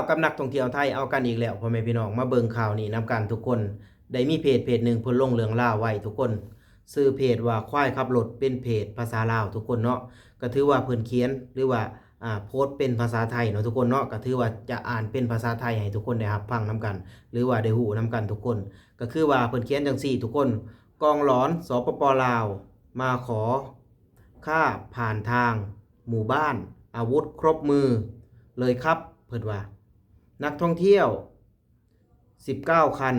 ກັບນັກທ່ອງທ່ຽວໄທເອົາກັນອີກແລ້ວ ພໍ່ແມ່ພີ່ນ້ອງ ມາເບິ່ງຂ່າວນີ້ນຳກັນທຸກຄົນ. ໄດ້ມີເພຈເພຈໜຶ່ງເພິ່ນລົງເລື່ອງລາວໄວ້ທຸກຄົນ ຊື່ເພຈວ່າ ຄວາຍຂັບລົດ ເປັນເພຈພາສາລາວທຸກຄົນເນາະ. ກໍຖືວ່າເພິ່ນຂຽນ ຫຼືວ່າ ອ່າ ໂພສເປັນພາສາໄທເນາະທຸກຄົນເນາະ. ກໍຖືວ່າຈະອ່ານເປັນພາສາໄທໃຫ້ທຸກຄົນໄດ້ຮັບຟັງນຳກັນ ຫຼືວ່າໄດ້ຮູ້ນຳກັນທຸກຄົນ. ກໍຄືວ່າເພິ່ນຂຽນຈັ່ງຊີ້ທຸກຄົນ ກອງຫຼອນ ສປປ ລາວ ມາຂໍຄ່າຜ່ານທາງໝູ່ບ້ານ ອາວຸດຄົບມືເລີຍຄັບ ເພິ່ນວ່າ. ນັກທ່ອງທ່ຽວສິບເກົ້າຄັນ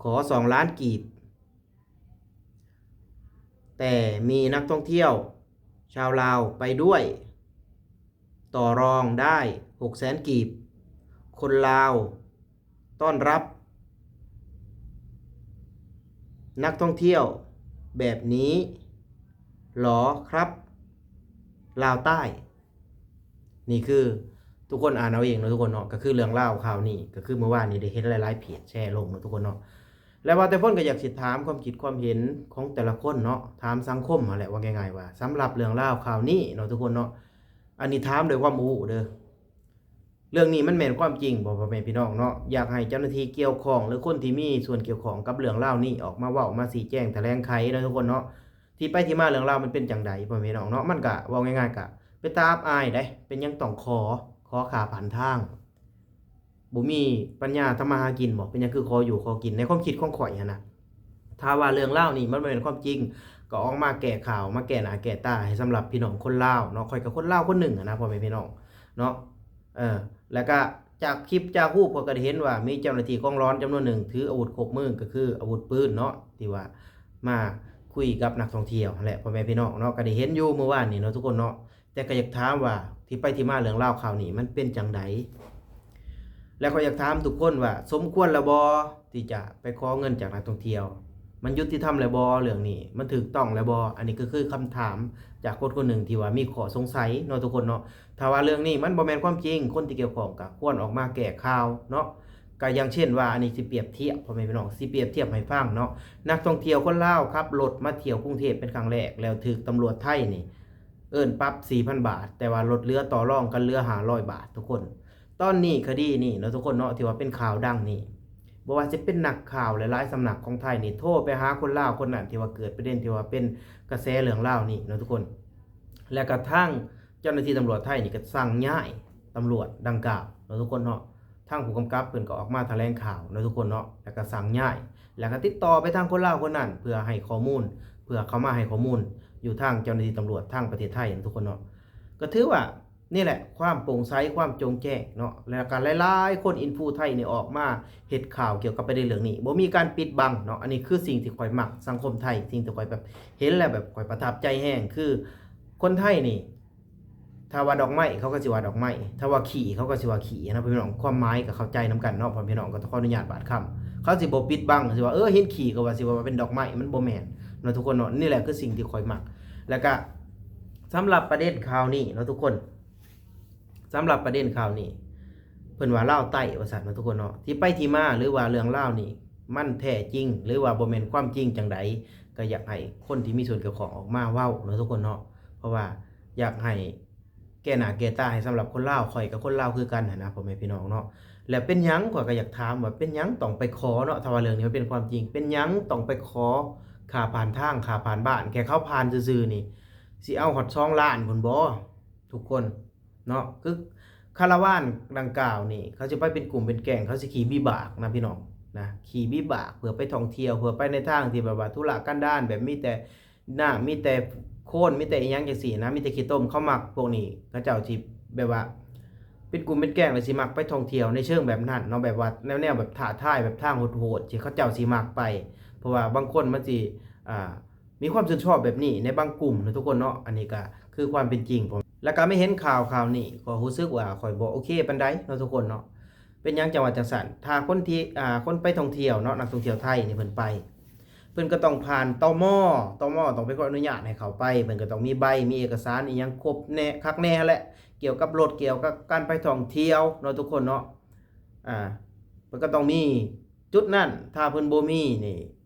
ຂໍສອງລ້ານກີບ ແຕ່ມີນັກທ່ອງທ່ຽວຊາວລາວໄປດ້ວຍ ຕໍ່ລອງໄດ້ຫົກແສນກີບ. ຄົນລາວຕ້ອນຮັບນັກທ່ອງທ່ຽວແບບນີ້ຫຼໍຄັບ ລາວໃຕ້. ນີ້ຄືທຸກຄົນອ່ານເອົາເອງເນາະທຸກຄົນເນາະ. ກໍຄືເລື່ອງລາວຂ່າວນີ້ ກໍຄືມື້ວານນີ້ໄດ້ເຫັນຫຼາຍໆເພຈແຊລົງເນາະທຸກຄົນເນາະ. ແລ້ວວ່າແຕ່ເພິ່ນກໍຢາກຊິຖາມຄວາມຄິດຄວາມເຫັນຂອງແຕ່ລະຄົນເນາະ ຖາມສັງຄົມຫັ້ນແຫຼະ ວ່າງ່າຍໆວ່າ ສຳລັບເລື່ອງລາວຂ່າວນີ້ເນາະທຸກຄົນເນາະ. ອັນນີ້ຖາມດ້ວຍຄວາມບໍ່ຮູ້ເດີ ເລື່ອງນີ້ມັນແມ່ນຄວາມຈິງບໍ່ ພໍ່ແມ່ພີ່ນ້ອງເນາະ? ຢາກໃຫ້ເຈົ້າໜ້າທີ່ກ່ຽວຂ້ອງ ຫຼືຄົນທີ່ມີສ່ວນກ່ຽວຂ້ອງກັບເລື່ອງລາວນີ້ ອອກມາເວົ້າ ມາຊີ້ແຈງຖະແຫຼງໄຂເນາະທຸກຄົນເນາະ. ທີ່ໄປທີ່ມາເລື່ອງລາວມັນເປັນຈັ່ງໃດ ພໍ່ແມ່ພີ່ນ້ອງເນາະ? ມັນກະເວົ້າງ່າຍໆ ກະເປັນຕາອັບອາຍເດ້ ເປັນຫຍັງຕ້ອງຂໍ ຂໍຄ່າຜ່ານທາງ? ບໍ່ມີປັນຍາທຳມາຫາກິນບໍ່? ເປັນຫຍັງຄືຂໍຢູ່ຂໍກິນ? ໃນຄວາມຄິດຂອງຂ້ອຍຫັ້ນນະ ຖ້າວ່າເລື່ອງລາວນີ້ມັນບໍ່ແມ່ນຄວາມຈິງ ກໍອອກມາແກ້ຂ່າວ ມາແກ້ໜ້າແກ້ຕາໃຫ້ສຳລັບພີ່ນ້ອງຄົນລາວເນາະ. ຂ້ອຍກໍຄົນລາວຄົນໜຶ່ງຫັ້ນນະ ພໍ່ແມ່ພີ່ນ້ອງເນາະ. ເອີ ແລ້ວກະຈາກຄລິບຈາກຮູບ ຂ້ອຍກໍໄດ້ເຫັນວ່າມີເຈົ້າໜ້າທີ່ກອງຫຼອນຈຳນວນໜຶ່ງ ຖືອາວຸດຄົບມື ກໍຄືອາວຸດປືນເນາະ ທີ່ວ່າມາຄຸຍກັບນັກທ່ອງທ່ຽວຫັ້ນແຫຼະ ພໍ່ແມ່ພີ່ນ້ອງເນາະ. ກໍໄດ້ເຫັນຢູ່ມື້ວານນີ້ເນາະທຸກຄົນເນາະ. ແຕ່ກໍຢາກຖາມວ່າ ທີ່ໄປທີ່ມາເລື່ອງລາວຂ່າວນີ້ມັນເປັນຈັ່ງໃດ? ແລະ ຂ້ອຍຢາກຖາມທຸກຄົນວ່າ ສົມຄວນແລ້ວບໍ່ທີ່ຈະໄປຂໍເງິນຈາກນັກທ່ອງທ່ຽວ? ມັນຍຸຕິທຳແລ້ວບໍ່ເລື່ອງນີ້? ມັນຖືກຕ້ອງແລ້ວບໍ່? ອັນນີ້ກໍຄືຄຳຖາມຈາກຄົນຄົນໜຶ່ງທີ່ວ່າມີຂໍ້ສົງໄສເນາະທຸກຄົນເນາະ. ຖ້າວ່າເລື່ອງນີ້ມັນບໍ່ແມ່ນຄວາມຈິງ ຄົນທີ່ກ່ຽວຂ້ອງກໍຄວນອອກມາແກ້ຂ່າວເນາະ. ກໍຢ່າງເຊັ່ນວ່າ ອັນນີ້ຊິປຽບທຽບ ພໍ່ແມ່ພີ່ນ້ອງ ຊິປຽບທຽບໃຫ້ຟັງເນາະ. ນັກທ່ອງທ່ຽວຄົນລາວຂັບລົດມາທ່ຽວກຸງເທບເປັນຄັ້ງແລກ ແລ້ວຖືກຕຳຫຼວດໄທນີ້ ເອີ້ນປັບສີ່ພັນບາດ ແຕ່ວ່າລົດເຫຼືອຕໍ່ລອງກັນເຫຼືອຫ້າຮ້ອຍບາດທຸກຄົນ. ຕອນນີ້ຄະດີນີ້ເນາະທຸກຄົນເນາະ ທີ່ວ່າເປັນຂ່າວດັງນີ້ ບໍ່ວ່າຊິເປັນນັກຂ່າວຫຼາຍໆສຳນັກຂອງໄທນີ້ ໂທໄປຫາຄົນລາວຄົນນັ້ນ ທີ່ວ່າເກີດປະເດັນທີ່ວ່າເປັນກະແສເລື່ອງລາວນີ້ເນາະທຸກຄົນ. ແລ້ວກະທາງເຈົ້າໜ້າທີ່ຕຳຫຼວດໄທນີ້ກໍສັ່ງຍ້າຍຕຳຫຼວດດັ່ງກ່າວເນາະທຸກຄົນເນາະ. ທາງຜູ້ກຳກັບເພິ່ນກໍອອກມາຖະແຫຼງຂ່າວເນາະທຸກຄົນເນາະ ແລ້ວກໍສັ່ງຍ້າຍ ແລ້ວກໍຕິດຕໍ່ໄປທາງຄົນລາວຄົນນັ້ນ ເພື່ອໃຫ້ຂໍ້ມູນ ເພື່ອເຂົ້າມາໃຫ້ຂໍ້ມູນຢູ່ທາງເຈົ້າໜ້າທີ່ຕຳຫຼວດທາງປະເທດໄທເນາະທຸກຄົນເນາະ. ກໍຖືວ່ານີ້ແຫຼະ ຄວາມໂປ່ງໃສ ຄວາມໂຈ່ງແຈ້ງເນາະ ແລ້ວກໍຫຼາຍໆຄົນ ອິນຟູໄທນີ້ອອກມາເຮັດຂ່າວກ່ຽວກັບປະເດັນເລື່ອງນີ້ ບໍ່ມີການປິດບັງເນາະ. ອັນນີ້ຄືສິ່ງທີ່ຂ້ອຍມັກ ສັງຄົມໄທ ສິ່ງທີ່ຂ້ອຍແບບເຫັນແລ້ວແບບຂ້ອຍປະທັບໃຈແຮງ ຄືຄົນໄທນີ້ ຖ້າວ່າດອກໄມ້ ເຂົາກໍຊິວ່າດອກໄມ້ ຖ້າວ່າຂີ້ ເຂົາກໍຊິວ່າຂີ້ນະ ພໍ່ແມ່ພີ່ນ້ອງ. ຄວາມໝາຍກໍເຂົ້າໃຈນຳກັນເນາະ ພໍ່ແມ່ພີ່ນ້ອງ ກໍຂໍອະນຸຍາດບາດຄຳ. ເຂົາຊິບໍ່ປິດບັງ ຊິວ່າ ເອີ ເຫັນຂີ້ກໍວ່າ ຊິວ່າເປັນດອກໄມ້ ມັນບໍ່ແມ່ນເນາະທຸກຄົນເນາະ. ນີ້ແຫຼະຄືສິ່ງທີ່ຂ້ອຍມັກ. ແລ້ວກະສຳລັບປະເດັນຂ່າວນີ້ເນາະທຸກຄົນ ສຳລັບປະເດັນຂ່າວນີ້ ເພິ່ນວ່າລາວໃຕ້ວ່າຊັ້ນເນາະທຸກຄົນເນາະ. ທີ່ໄປທີ່ມາ ຫຼືວ່າເລື່ອງລາວນີ້ ມັນແທ້ຈິງ ຫຼືວ່າບໍ່ແມ່ນຄວາມຈິງຈັ່ງໃດ ກໍຢາກໃຫ້ຄົນທີ່ມີສ່ວນກ່ຽວຂ້ອງອອກມາເວົ້າເນາະທຸກຄົນເນາະ. ເພາະວ່າຢາກໃຫ້ ແກ່ໜ້າແກ່ຕາໃຫ້ສຳລັບຄົນລາວ ຂ້ອຍກໍຄົນລາວຄືກັນຫັ້ນນະ ພໍ່ແມ່ພີ່ນ້ອງເນາະ. ແລ້ວເປັນຫຍັງ ຂ້ອຍກໍຢາກຖາມວ່າເປັນຫຍັງຕ້ອງໄປຂໍເນາະ ຖ້າວ່າເລື່ອງນີ້ມັນເປັນຄວາມຈິງ ເປັນຫຍັງຕ້ອງໄປຂໍຄ່າຜ່ານທາງ ຄ່າຜ່ານບ້ານ ແຄ່ເຂົາຜ່ານຊື່ໆນີ້ ຊິເອົາຮອດສອງລ້ານພຸ້ນບໍ່ ທຸກຄົນເນາະ. ຄືຄາລາວານດັ່ງກ່າວນີ້ ເຂົາຊິໄປເປັນກຸ່ມເປັນແກ້ງ ເຂົາຊິຂີ່ວິບາກນະ ພີ່ນ້ອງນະ ຂີ່ວິບາກເພື່ອໄປທ່ອງທ່ຽວ ເພື່ອໄປໃນທາງທີ່ແບບວ່າທຸລະກັນດານ ແບບມີແຕ່ ນ້ຳ ມີແຕ່ໂຄນ ມີແຕ່ອີ່ຫຍັງຈັ່ງຊີ້ນະ ມີແຕ່ຂີ້ຕົມ. ເຂົາມັກພວກນີ້ ເຂົາເຈົ້າຊິແບບວ່າເປັນກຸ່ມເປັນແກ້ງ ແລ້ວຊິມັກໄປທ່ອງທ່ຽວໃນເຊີງແບບນັ້ນເນາະ ແບບວ່າແນວໆ ແບບທ້າທາຍ ແບບທາງໂຫດໆ ທີ່ເຂົາເຈົ້າຊິມັກໄປ ເພາະວ່າບາງຄົນມັນຊິ ອ່າ ມີຄວາມຊື່ນຊອບແບບນີ້ໃນບາງກຸ່ມເນາະທຸກຄົນເນາະ. ອັນນີ້ກະຄືຄວາມເປັນຈິງ. ແລ້ວກະມາເຫັນຂ່າວ ຂ່າວນີ້ ກໍຮູ້ສຶກວ່າຂ້ອຍບໍ່ໂອເຄປານໃດເນາະທຸກຄົນເນາະ. ເປັນຫຍັງຈັ່ງວ່າຈັ່ງຊັ້ນ? ຖ້າຄົນທີ່ ອ່າ ຄົນໄປທ່ອງທ່ຽວເນາະ ນັກທ່ອງທ່ຽວໄທນີ້ເພິ່ນໄປ ເພິ່ນກໍຕ້ອງຜ່ານ ຕມ ຕມ ຕ້ອງເປັນຄົນອະນຸຍາດໃຫ້ເຂົ້າໄປ ເພິ່ນກໍຕ້ອງມີໃບ ມີເອກະສານອີ່ຫຍັງຄົບແນ່ ຄັກແນ່ຫັ້ນແຫຼະ ກ່ຽວກັບລົດ ກ່ຽວກັບການໄປທ່ອງທ່ຽວເນາະທຸກຄົນເນາະ. ອ່າ ເພິ່ນກໍຕ້ອງມີຈຸດນັ້ນ ຖ້າເພິ່ນບໍ່ມີນີ້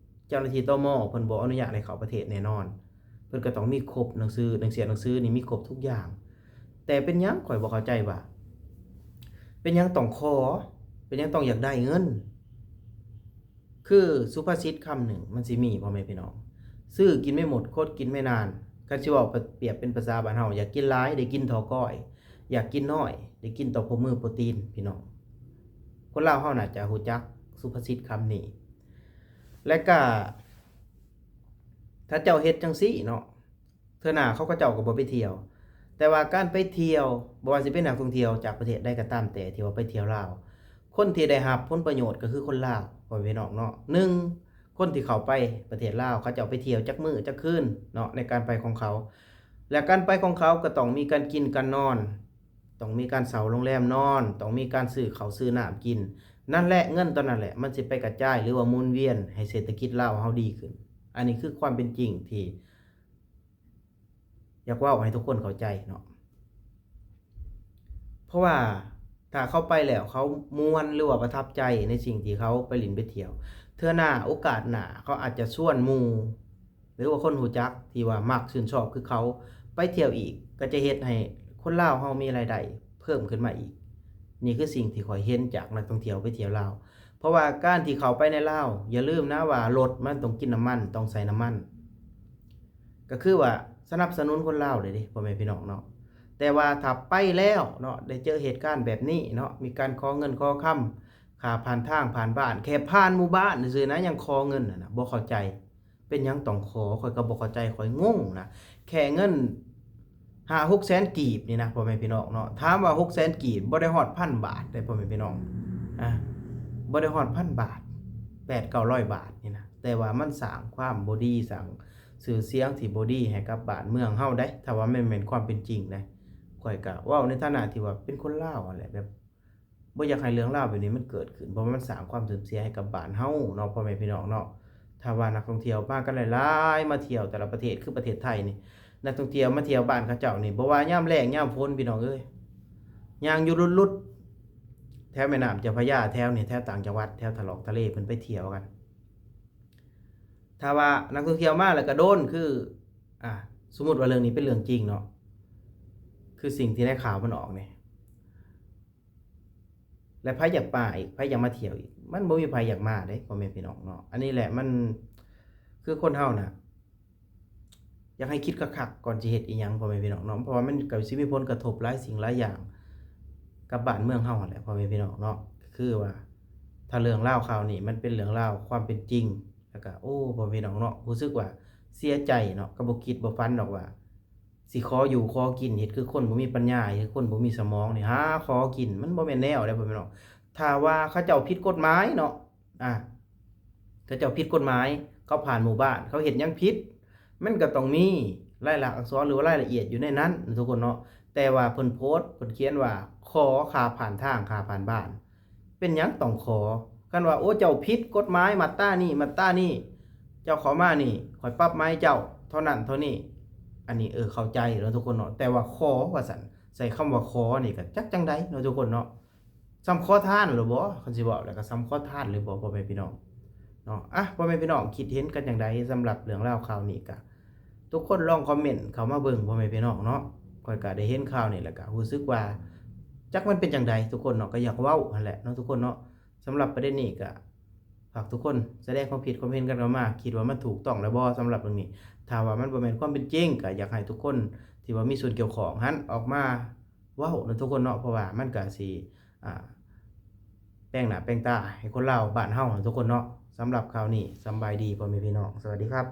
ເຈົ້າໜ້າທີ່ ຕມ ເພິ່ນບໍ່ອະນຸຍາດໃຫ້ເຂົ້າປະເທດແນ່ນອນ. ເພິ່ນກໍຕ້ອງມີຄົບໜັງສື ໜັງເສຍໜັງສືນີ້ມີຄົບທຸກຢ່າງ. ແຕ່ເປັນຫຍັງຂ້ອຍບໍ່ເຂົ້າໃຈວ່າ ປັນຫຍັງຕ້ອງຂໍ? ເປັນຫຍັງຕ້ອງຢາກໄດ້ເງິນ? ຄືສຸພາສິດຄຳໜຶ່ງມັນຊິມີ ພໍ່ແມ່ພີ່ນ້ອງ, ຊື້ກິນໄມ່ໝົດ ຄົດກິນໄມ່ນານ. ຄັນຊິເວົ້າປຽບເປັນພາສາບ້ານເຮົາ, ຢາກກິນຫຼາຍ ໄດ້ກິນທໍ່ກ້ອຍ, ຢາກກິນນ້ອຍ ໄດ້ກິນຕໍ່ໂປ້ມືໂປ້ຕີນ ພີ່ນ້ອງ. ຄົນລາວເຮົາໜ້າຈະຮູ້ຈັກສຸພາສິດຄຳນີ້. ແລະກະ ຖ້າເຈົ້າເຮັດຈັ່ງຊີ້ເນາະ, ເທື່ອໜ້າເຂົາ ເຂົາເຈົ້າກໍບໍ່ໄປທ່ຽວ. ແຕ່ວ່າການໄປທ່ຽວ ບໍ່ວ່າຊິເປັນນັກທ່ອງທ່ຽວຈາກປະເທດໃດກໍຕາມແຕ່ ທີ່ວ່າໄປທ່ຽວລາວ, ຄົນທີ່ໄດ້ຮັບຜົນປະໂຫຍດກໍຄືຄົນລາວ ພໍ່ແມ່ພີ່ນ້ອງເນາະ. ໜຶ່ງ ຄົນທີ່ເຂົ້າໄປປະເທດລາວ ເຂົາເຈົ້າໄປທ່ຽວຈັກມື້ຈັກຄືນເນາະ ໃນການໄປຂອງເຂົາ. ແລະການໄປຂອງເຂົາກໍຕ້ອງມີການກິນການນອນ, ຕ້ອງມີການເຊົ່າໂຮງແຮມນອນ, ຕ້ອງມີການຊື້ເຂົ້າຊື້ນ້ຳກິນ. ນັ້ນແຫຼະ ເງິນຕອນນັ້ນແຫຼະ ມັນຊິໄປກະຈາຍ ຫຼືວ່າໝູນວຽນໃຫ້ເສດຖະກິດລາວເຮົາດີຂຶ້ນ. ອັນນີ້ຄືຄວາມເປັນຈິງທີ່ ຢາກເວົ້າໃຫ້ທຸກຄົນເຂົ້າໃຈເນາະ. ເພາະວ່າຖ້າເຂົາໄປແລ້ວເຂົາມ່ວນ ຫຼືວ່າປະທັບໃຈໃນສິ່ງທີ່ເຂົາໄປຫຼິ້ນໄປທ່ຽວ, ເທື່ອໜ້າໂອກາດໜ້າເຂົາອາດຈະຊວນໝູ່ ຫຼືວ່າຄົນຮູ້ຈັກທີ່ວ່າມັກຊື່ນຊອບຄືເຂົາໄປທ່ຽວອີກ, ກໍຈະເຮັດໃຫ້ຄົນລາວເຮົາມີລາຍໄດ້ເພີ່ມຂຶ້ນມາອີກ. ນີ້ຄືສິ່ງທີ່ຂ້ອຍເຫັນຈາກນັກທ່ອງທ່ຽວໄປທ່ຽວລາວ. ເພາະວ່າການທີ່ເຂົ້າໄປໃນລາວ ຢ່າລືມນະວ່າລົດມັນຕ້ອງກິນນ້ຳມັນ, ຕ້ອງໃຊ້ນ້ຳມັນ. ກໍຄືວ່າສະໜັບສະໜູນຄົນລາວເດ້ ພໍ່ແມ່ພີ່ນ້ອງເນາະ. ແຕ່ວ່າຖ້າໄປແລ້ວເນາະ ໄດ້ເຈີເຫດການແບບນີ້ເນາະ, ມີການຂໍເງິນຂໍຄຳ ຄ່າຜ່ານທາງຜ່ານບ້ານ, ແຄ່ຜ່ານໝູ່ບ້ານຊື່ໆນະ ຍັງຂໍເງິນຫັ້ນນະ, ບໍ່ເຂົ້າໃຈ ເປັນຫຍັງຕ້ອງຂໍ? ຂ້ອຍກໍບໍ່ເຂົ້າໃຈ, ຂ້ອຍງົງນະ. ແຄ່ເງິນຫ້າຫົກແສນກີບນີ້ນະ ພໍ່ແມ່ພີ່ນ້ອງເນາະ, ຖາມວ່າຫົກແສນກີບ ບໍ່ໄດ້ຮອດພັນບາດເດ້ ພໍ່ແມ່ພີ່ນ້ອງ, ອາ ບໍ່ໄດ້ຮອດພັນບາດ, ແປດເກົ້າຮ້ອຍບາດນີ້ນະ. ແຕ່ວ່າມັນສ້າງຄວາມບໍ່ດີ, ສ້າງຊື່ສຽງທີ່ບໍ່ດີໃຫ້ກັບບ້ານເມືອງເຮົາເດ້ ຖ້າວ່າແມ່ນ ແມ່ນຄວາມເປັນຈິງເດ້. ຂ້ອຍກະເວົ້າໃນຖານະທີ່ວ່າເປັນຄົນລາວຫັ້ນແຫຼະ, ແບບ ບໍ່ຢາກໃຫ້ເລື່ອງລາວແບບນີ້ມັນເກີດຂຶ້ນ, ເພາະວ່າມັນສ້າງຄວາມເສື່ອມເສຍໃຫ້ກັບບ້ານເຮົາເນາະ ພໍ່ແມ່ພີ່ນ້ອງເນາະ. ຖ້າວ່ານັກທ່ອງທ່ຽວມາກັນຫຼາຍໆ ມາທ່ຽວແຕ່ລະປະເທດ, ຄືປະເທດໄທນີ້ ນັກທ່ອງທ່ຽວມາທ່ຽວບ້ານເຂົາເຈົ້ານີ້ ບໍ່ວ່າຍາມແລ້ງຍາມຝົນ ພີ່ນ້ອງເອີຍ, ຍ່າງຢູ່ຫຼຸດໆ ແຖວແມ່ນ້ຳເຈົ້າພະຍາ ແຖວນີ້ ແຖວຕ່າງຈັງຫວັດ ແຖວທະລອກທະເລ ເພິ່ນໄປທ່ຽວກັນ. ຖ້າວ່ານັກທ່ອງທ່ຽວມາແລ້ວກະໂດນ ຄື ອາ ສົມມຸດວ່າເລື່ອງນີ້ເປັນເລື່ອງຈິງເນາະ, ຄືສິ່ງທີ່ໃນຂ່າວມັນອອກນີ້ ແລະ ໃຜຢາກມາອີກ? ໃຜຢາກມາທ່ຽວອີກ? ມັນບໍ່ມີໃຜຢາກມາເດ້ ພໍ່ແມ່ພີ່ນ້ອງເນາະ. ອັນນີ້ແຫຼະ ມັນ ຄືຄົນເຮົານະ ຢາກໃຫ້ຄິດຄັກໆ ກ່ອນຊິເຮັດອີ່ຫຍັງ ພໍ່ແມ່ພີ່ນ້ອງເນາະ, ເພາະວ່າມັນກໍຊິມີຜົນກະທົບຫຼາຍສິ່ງຫຼາຍຢ່າງກັບບ້ານເມືອງເຮົາຫັ້ນແຫຼະ ພໍ່ແມ່ພີ່ນ້ອງເນາະ. ຄືວ່າ ຖ້າເລື່ອງລາວຂ່າວນີ້ມັນເປັນເລື່ອງລາວຄວາມເປັນຈິງ ແລ້ວກະ ໂອ້ ພໍ່ແມ່ພີ່ນ້ອງເນາະ ຮູ້ສຶກວ່າເສຍໃຈເນາະ, ກໍບໍ່ຄິດບໍ່ຝັນດອກວ່າ ຊິຂໍຢູ່ຂໍກິນ ເຮັດຄືຄົນບໍ່ມີປັນຍາ ເຮັດຄືຄົນບໍ່ມີສະໝອງນີ້ ຫາຂໍກິນ ມັນບໍ່ແມ່ນແນວໃດ ພໍ່ແມ່ພີ່ນ້ອງ. ຖ້າວ່າເຂົາເຈົ້າຜິດກົດໝາຍເນາະ ອາ ເຂົາເຈົ້າຜິດກົດໝາຍ ເຂົາຜ່ານໝູ່ບ້ານ ເຂົາເຮັດຫຍັງຜິດ ມັນກໍຕ້ອງມີລາຍລັກອັກສອນ ຫຼືວ່າລາຍລະອຽດຢູ່ໃນນັ້ນທຸກຄົນເນາະ. ແຕ່ວ່າເພິ່ນໂພສ ເພິ່ນຂຽນວ່າ ຂໍຄ່າຜ່ານທາງ ຄ່າຜ່ານບ້ານ. ເປັນຫຍັງຕ້ອງຂໍ? ຄັນວ່າ ໂອ້ ເຈົ້າຜິດກົດໝາຍມາດຕານີ້ ມາດຕານີ້ ເຈົ້າເຂົ້າມານີ້ ຂ້ອຍປັບໃໝເຈົ້າເທົ່ານັ້ນເທົ່ານີ້ ອັນນີ້ ເອີ ເຂົ້າໃຈເນາະທຸກຄົນເນາະ. ແຕ່ວ່າຂໍວ່າຊັ້ນ ໃຊ້ຄຳວ່າຂໍນີ້ກໍຈັກຈັ່ງໃດເນາະທຸກຄົນເນາະ. ສ່ຳຂໍທານຫຼືບໍ່? ຄັນຊິເວົ້າແລ້ວກໍສ່ຳຂໍທານຫຼືບໍ່ ພໍ່ແມ່ພີ່ນ້ອງເນາະ. ອະ ພໍ່ແມ່ພີ່ນ້ອງຄິດເຫັນກັນຈັ່ງໃດສຳລັບເລື່ອງລາວຂ່າວນີ້? ກະ ທຸກຄົນລອງຄອມເມັນເຂົ້າມາເບິ່ງ ພໍ່ແມ່ພີ່ນ້ອງເນາະ. ຂ້ອຍກະໄດ້ເຫັນຂ່າວນີ້ແລ້ວກະຮູ້ສຶກວ່າ ຈັກມັນເປັນຈັ່ງໃດທຸກຄົນເນາະ, ກະຢາກເວົ້າຫັ້ນແຫຼະເນາະທຸກຄົນເນາະ. ສຳລັບປະເດັນນີ້ກະ ຝາກທຸກຄົນສະແດງຄວາມຄິດຄວາມເຫັນກັນເຂົ້າມາ ຄິດວ່າມັນຖືກຕ້ອງແລ້ວບໍ່ສຳລັບເລື່ອງນີ້? ຖ້າວ່າມັນບໍ່ແມ່ນຄວາມເປັນຈິງ ກະຢາກໃຫ້ທຸກຄົນທີ່ວ່າມີສ່ວນກ່ຽວຂ້ອງຫັ້ນອອກມາເວົ້າເນາະທຸກຄົນເນາະ, ເພາະວ່າມັນກະຊິ ອາ ແປງໜ້າແປງຕາໃຫ້ຄົນລາວບ້ານເຮົາເນາະທຸກຄົນເນາະ. ສຳລັບຂ່າວນີ້ ສຳບາຍດີພໍ່ແມ່ພີ່ນ້ອງ ສະຫວັດດີຄັບ.